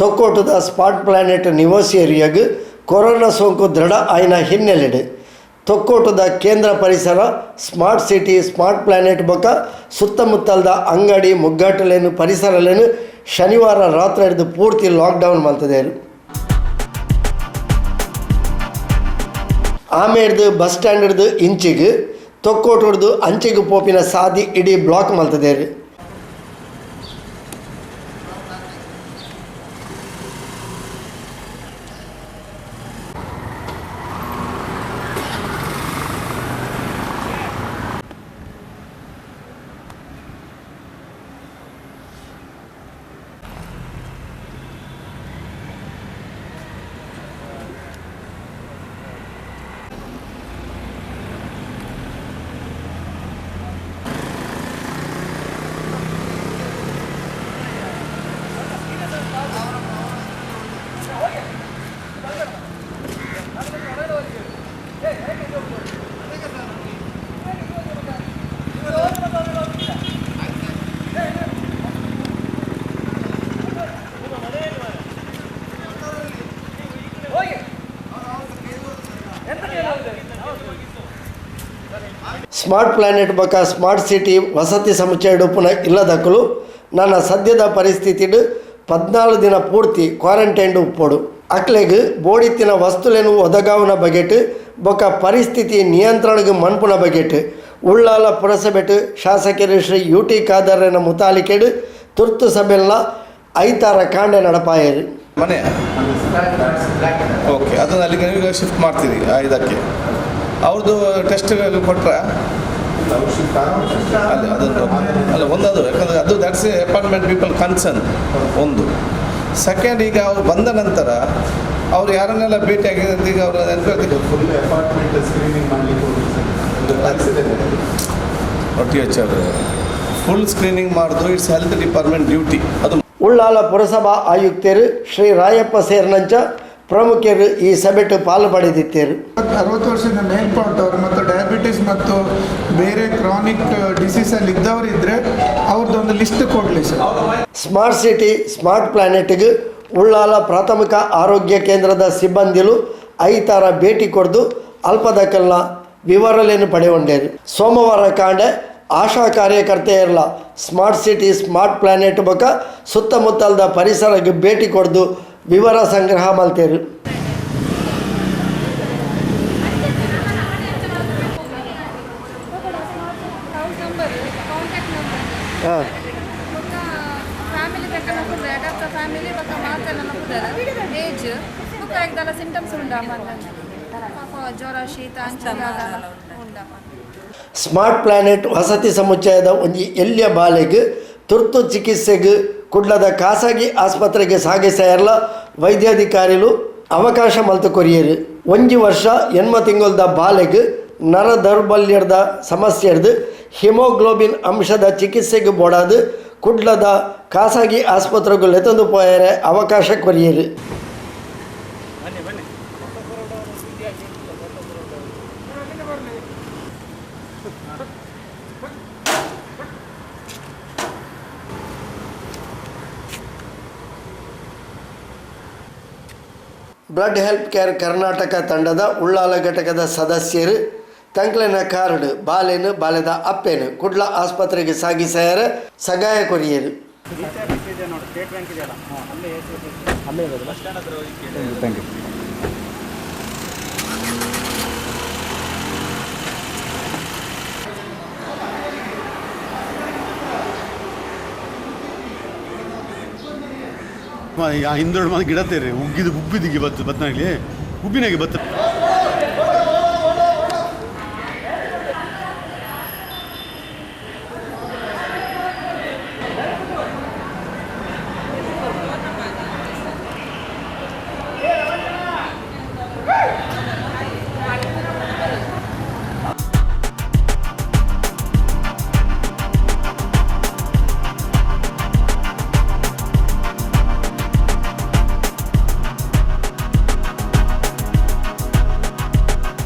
ತೊಕ್ಕೋಟದ smart planet ನಿವಾಸಿ ಏರಿಯಾಗ್ corona ಸೋಂಕು ದೃಢ ಆಯಿನ ಹಿನ್ನೆಲೆಡ್ ತೊಕ್ಕೋಟದ ಕೇಂದ್ರ ಪರಿಸರ ಸ್ಮಾರ್ಟ್ ಸಿಟಿ ಸ್ಮಾರ್ಟ್ ಪ್ಲಾನೆಟ್ ಬೊಕ್ಕ ಸುತ್ತಮುತ್ತಲದ ಅಂಗಡಿ ಮುಗ್ಗಟ್ಟುಲೆನ್ ಪರಿಸರಲೆನ್ ಶನಿವಾರ ರಾತ್ರಿ ಹಿಡಿದು ಪೂರ್ತಿ ಲಾಕ್ಡೌನ್ ಮಲ್ತದೇರು. ಆಮೇಡ್ದು ಬಸ್ ಸ್ಟ್ಯಾಂಡ್ ಹಿಡ್ದು ಇಂಚಿಗ್ ತೊಕ್ಕೋಟುಡ್ದು ಅಂಚಿಗೆ ಪೋಪಿನ ಸಾದಿ ಇಡೀ ಬ್ಲಾಕ್ ಮಲ್ತದೇರು. ಸ್ಮಾರ್ಟ್ ಪ್ಲಾನೆಟ್ ಬೊಕ ಸ್ಮಾರ್ಟ್ ಸಿಟಿ ವಸತಿ ಸಮುಚ್ಚಯ ಉಪ್ಪುನ ಇಲ್ಲದಕ್ಕಲು ನನ್ನ ಸದ್ಯದ ಪರಿಸ್ಥಿತಿಡು 14 ದಿನ ಪೂರ್ತಿ ಕ್ವಾರಂಟೈನ್ ಉಪ್ಪೋಡು. ಅಕ್ಲೆಗ್ ಬೋಡಿತ್ತಿನ ವಸ್ತುಲೆನು ಒದಗಾವುನ ಬಗೆಟ್ ಬೊಕ ಪರಿಸ್ಥಿತಿ ನಿಯಂತ್ರಣಗ್ ಮನ್ಪುನ ಬಗೆಟ್ ಉಳ್ಳಾಲ ಪುರಸಭೆಟ್ ಶಾಸಕರು ಶ್ರೀ ಯು ಟಿ ಖಾದರ್ನ ಮುತಾಲಿಕೆಡು ತುರ್ತು ಸಭೆಲ್ಲ ಐತಾರ ಕಾಂಡೆ ನಡಪಾಯರು. ಮನೆ ಓಕೆ, ಅದನ್ನು ಅಲ್ಲಿಗೆ ಈಗ ಶಿಫ್ಟ್ ಮಾಡ್ತೀರಿ. ಆ ಇದಕ್ಕೆ ಅವ್ರದ್ದು ಟೆಸ್ಟ್ ಕೊಟ್ಟರೆ ಅಲ್ಲ, ಅದೊಂದು ಅಲ್ಲ, ಒಂದದು ಯಾಕಂದರೆ ಅದು that's a apartment people concern ಒಂದು. ಸೆಕೆಂಡ್, ಈಗ ಅವ್ರು ಬಂದ ನಂತರ ಅವ್ರು ಯಾರನ್ನೆಲ್ಲ ಭೇಟಿ ಆಗಿದೆ ಅಂತ ಈಗ ಅವರು ಎನ್ಕ್ವೈರಿ ಫುಲ್ ಅಪಾರ್ಟ್ಮೆಂಟ್ ಸ್ಕ್ರೀನಿಂಗ್ ಮಾಡಲಿಕ್ಕೆ ಹೋಗಿ ಸರ್ ಕಳಿಸಿದ್ದೇನೆ. ಟಿ ಎಚ್ ಅವರು ಫುಲ್ ಸ್ಕ್ರೀನಿಂಗ್ ಮಾಡೋದು it's health department duty ಅದು. ಉಳ್ಳಾಲ ಪುರಸಭಾ ಆಯುಕ್ತರು ಶ್ರೀ ರಾಯಪ್ಪ ಸೇರಿನಂಚ ಪ್ರಮುಖರು ಈ ಸಭೆಟ್ ಪಾಲು ಪಡೆದಿತ್ತೇರು. 60 ವರ್ಷದ ಮೇಲ್ಪಟ್ಟವರು ಮತ್ತು ಡಯಾಬಿಟಿಸ್ ಮತ್ತು ಬೇರೆ ಕ್ರಾನಿಕ್ ಡಿಸೀಸಲ್ಲಿ ಇದ್ದವರು ಇದ್ದರೆ ಅವ್ರದ್ದೊಂದು ಲಿಸ್ಟ್ ಕೊಡಲಿ ಸರ್. ಸ್ಮಾರ್ಟ್ ಸಿಟಿ ಸ್ಮಾರ್ಟ್ ಪ್ಲಾನೆಟ್ಗೆ ಉಳ್ಳಾಲ ಪ್ರಾಥಮಿಕ ಆರೋಗ್ಯ ಕೇಂದ್ರದ ಸಿಬ್ಬಂದಿಲು ಐತಾರ ಭೇಟಿ ಕೊಡ್ದು ಅಲ್ಪದಕಲ್ನ ವಿವರಲೇನು ಪಡೆಗೊಂಡೇರು. ಸೋಮವಾರ ಕಾಂಡೆ ಆಶಾ ಕಾರ್ಯಕರ್ತೆಯರ್ಲ ಸ್ಮಾರ್ಟ್ ಸಿಟಿ ಸ್ಮಾರ್ಟ್ ಪ್ಲಾನೆಟ್ ಬೊಕ ಸುತ್ತಮುತ್ತಲದ ಪರಿಸರಕ್ಕೆ ಭೇಟಿ ಕೊಡ್ದು ವಿವರ ಸಂಗ್ರಹ ಮಲ್ತೇರು. ಹೌಸ್ ನಂಬರ್, ಕಾಂಟ್ಯಾಕ್ಟ್ ನಂಬರ್ ಬೊಕ್ಕ ಫ್ಯಾಮಿಲಿ ತಕ್ಕ ಪುದರ್, ಅಡಾಪ್ಟ ಫ್ಯಾಮಿಲಿ ಬೊಕ್ಕ ಮಾತೆಲ್ಲ ಪುದರ್, ಏಜ್ ಬೊಕ್ಕ ಐಕ್ ಸಿಂಟಮ್ಸ್ ಉಂಡಾ ಪಾಪ, ಜ್ವರ, ಶೀತ ಅಂಚ ಉಂಡಾ. ಸ್ಮಾರ್ಟ್ ಪ್ಲಾನೆಟ್ ವಸತಿ ಸಮುಚ್ಚಯದ ಒಂಜಿ ಎಲ್ಯ ಬಾಲೆಗ್ ತುರ್ತು ಚಿಕಿತ್ಸೆಗೆ ಕುಡ್ಲದ ಖಾಸಗಿ ಆಸ್ಪತ್ರೆಗೆ ಸಾಗಿಸೆರ್ಲ ವೈದ್ಯಾಧಿಕಾರಿಲು ಅವಕಾಶ ಮಲ್ತು ಕೊರಿಯರು. 1 ವರ್ಷ 8 ತಿಂಗಳದ ಬಾಲೆಗ್ ನರ ದೌರ್ಬಲ್ಯದ ಸಮಸ್ಯೆರ್ದು ಹಿಮೋಗ್ಲೋಬಿನ್ ಅಂಶದ ಚಿಕಿತ್ಸೆಗೆ ಬೋಡಾದು ಕುಡ್ಲದ ಖಾಸಗಿ ಆಸ್ಪತ್ರೆಗೆ ಲೆತೊಂದು ಪೋಯರೆ ಅವಕಾಶ courier. Blood help care Karnataka ತಂಡದ ಉಳ್ಳಾಲ ಘಟಕದ ಸದಸ್ಯರು ತಂಕ್ಲೆನ ಕಾರ್ಡ್ ಬಾಲೆನು ಬಾಲೆದ ಅಪ್ಪೇನು ಕುಡ್ಲ ಆಸ್ಪತ್ರೆಗೆ ಸಾಗಿಸೆಯರ ಸಗಾಯ ಕೊರಿಯರು. ಸ್ಟೇಟ್ ಬ್ಯಾಂಕ್ ಇದೆಯಲ್ಲ, ಅಲ್ಲೇ ಅಲ್ಲೇ ಇರೋದಿಲ್ಲ. Thank you. ಹಿಂದೊಡ್ ಮಾತ್ರ ಗಿಡ ತೇರಿ ಉಗ್ಗಿದ್ದು ಉಬ್ಬಿದಿಗೆ ಬತ್ತು ಬತ್ತನಾಗ್ಲಿ ಉಬ್ಬಿನಾಗೆ ಬತ್ತ.